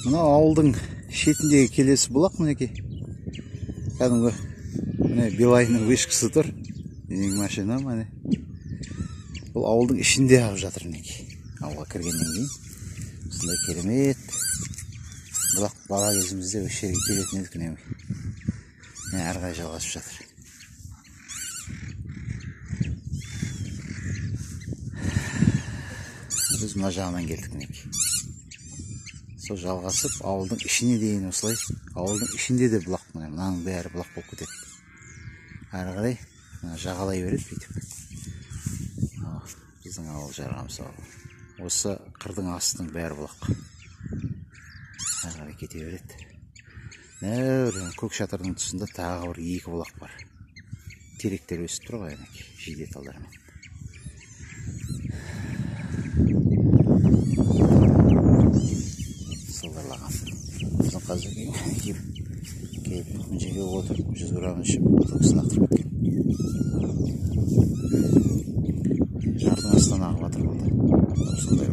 Мынау ауылдың шетіндегі келесі бұлақ мінекей. Кәдімгі міне Билайнның вышкасы тұр. Менің машинам міне. Бұл ауылдың ішінде ағып жатыр мінекей. Ауылға кіргеннен кейін осындай керемет бұлақ. Бала кезімізде осы жерге келетін едік үнемі. Міне әрі қарай жалғасып жатыр. Біз мына жағынан келдік мінекей. Сол жалғасып ауылдың ішіне дейін осылай, ауылдың ішінде де бұлақ, міне мынаның бәрі бұлақ болып кетеді. Әрі қарай мына жағалай береді бүйтіп. Біздің ауыл Жарқамыс ауылы. Осы қырдың астының бәрі бұлақ. Әрі қарай кете береді. Нәр көк шатырдың тұсында тағы бір екі бұлақ бар. Теректер өсіп тұр ғой әнекей, жиде талдармен. Сылдырлаған. Біздің қазір келіп мына жерге отырып 100 грамм ішіп бутылкасын лақтырып кеткен. Жардың астынан ағып жатыр бұл да. Осындай